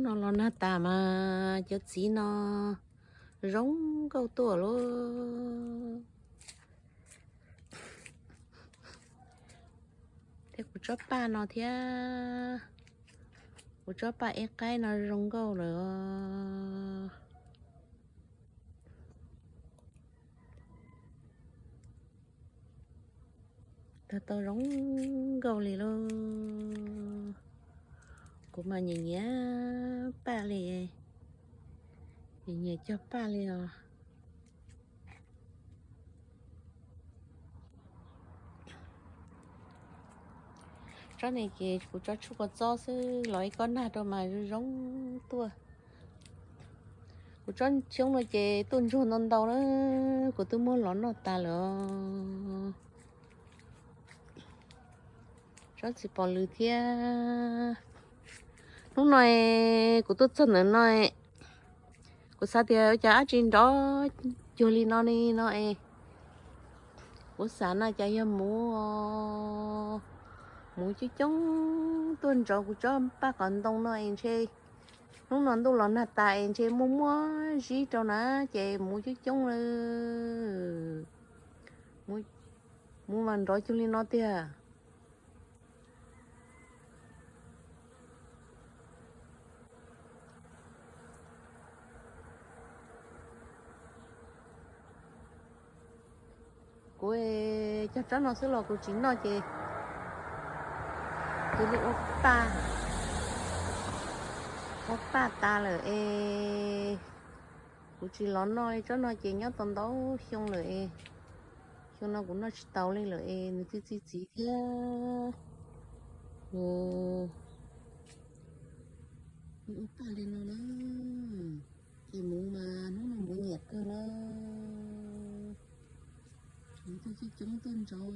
No los nag tas mas cov txiv no zoo nkauj tuaj lauj. Thiab kuv tsob paj no thiab, kuv tsob paj ib qaib no zoo nkauj lawm. Tag tau zoo nkauj li lauj. Kuv mas nyiam nyiam paj li, nyiam nyiam cog paj li os. Tsob ne ces kuv tsob tshuaj kua txob xwb los ib kob nag rau mas zoo zoo tuaj. Kuv tsob xyoob no ces tuaj ntsuag ntau ntau na, kuv twb muab lov noj tas lawm. Tsob txiv pos lwm thiab. Hnub no kuv tuaj txog ntawm no, kuv xav tias ua cas dab tsi nrov cuag li no li no es, kuv xav no cas yog muv, muv coob coob tuaj nrov kuv tsob paj qos ntoo no es ntshe hnub no ntuj los nag tas es ntshe muaj muaj zib rau na, ces muv coob coob lawm. Muv mas nrov cuag li no tiag. Kuv cog tsob no xwb los kuv tsis noj ces cia li ua paj, ua paj tas lawm es kuv tsis los noj li. Tsob no ces nyob tau ntau xyoo lawm es xyoo no kuv noj tsis taus li lawm es nws txi txi txiv thiab. Nws ua paj li no na, ces muv mas hnub no muv nyiam kawg na. Muv tuaj coob coob tuaj nrov,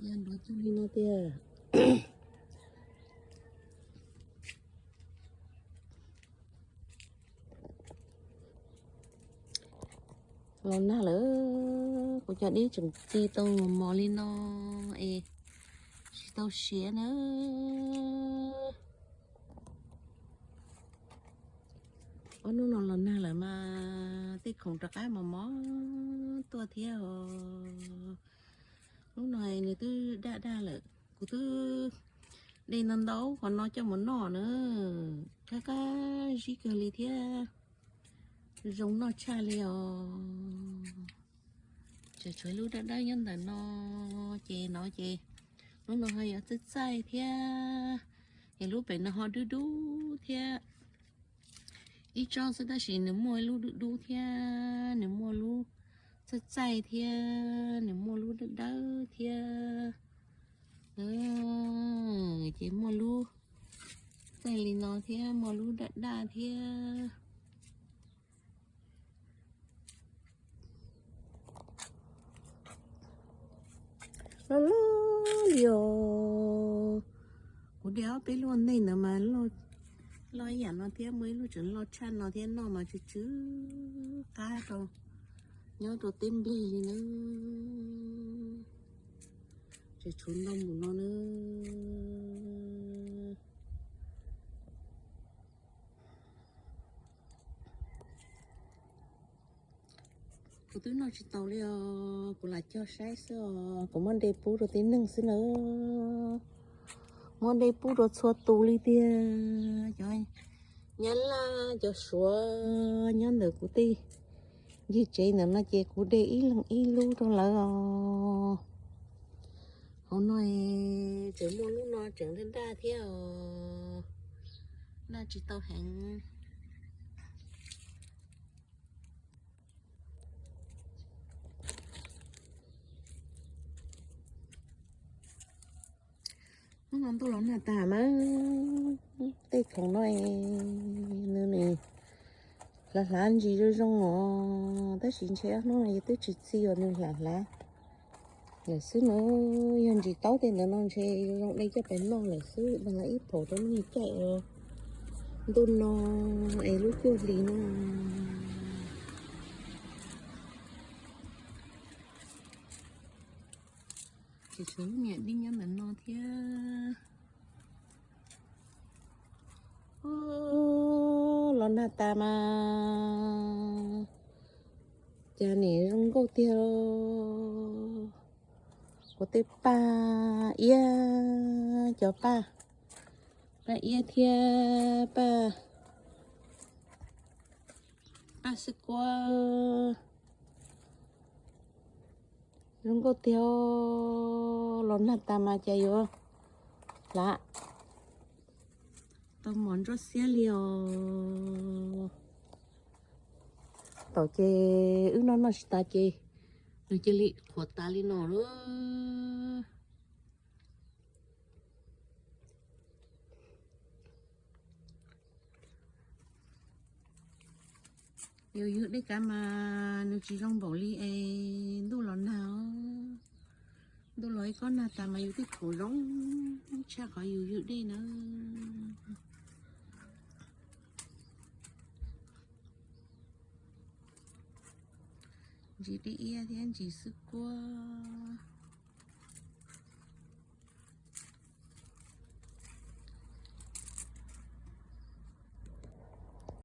yog nrov cuag li no tiag. Los nag lawm, kuv cov dib tseem txi tau mos mos li no es tsis tau siav na. Ob hnub no los nag lawm mas tej khoom rov qab mos mos tuaj thiab os. Hnub no nws twb daj daj lawm, kuv twb de ntau ntau qhov no coj mus noj na, qab qab zib kawg li thiab, zoo noj tshaj li os. Tseem tshuav lub dawb dawb nyob ntawm no, ces no ces lub no ho yuav txaij txaij thiab, es lub pem no ho dub dub thiab. Ib tsob xwb tab sis nws muaj ib lub dub dub thiab, nws muaj lub txaij txaij thiab, nws muaj lub dawb dawb thiab. Ces muaj lub txaij li no thiab muaj lub daj daj thiab. Loj loj li os. Kuv de ob peb lub ua ntej ntawd mas loj ib yam no thiab, muaj ib lub tseem loj tshaj no thiab, noj mas tsw tsw qab rau, nyob rau teb nplej li na. Tseem tshuav ntau mus no na. Kuv twb noj tsis tau li os, kuv lam cog saib xwb os, kuv muab de pub rau tib neeg xwb na. Muab de pub rau txhua tus li tiag. Cov Nyab Laj, cov Suav nyob ntawm kuv tej ncig tsev ntawm no ces kuv de ib leeg ib lub rau lawv os. Hauv no tseem muaj lub no tseem daj daj thiab os, noj tsis tau heev. Hnub no ntuj los nag tas mas tej khoom no nws hlav hlav ntsis zoo zoo os, tab sis ntshe ob hnub no yus twb tsis txi uas nws hlav hlav lawm xwb na. Yog ntsis taub tej ntawd no ntshe zoo de coj pais noj lawm xwb, npaj ib phaum rau me nyuam caij os. Ntuj no es lub cuaj hlis no. Tshuav lub niam dib nyob ntawm no thiab. Los nag tas mas cas nim zoo nkauj tiag. Kuv tej paj iab, cov paj, paj iab thiab paj, paj xwb kuab zoo nkauj tiag. Los nag tas mas cas yuav lam tau mos ntsuab xiab li os. Thaum ces wb noj noj tsis tas ces nws cia li qhuav tas li no lawm. Yus ywg dej kav mas nws tsis zoo npaum li es ntuj los nag. Ntuj los ib kob nag tas mas yus tej khoom zoo tshaj qhov yus ywg dej na. Ntsis dib iab thiab ntsis xwb kuab.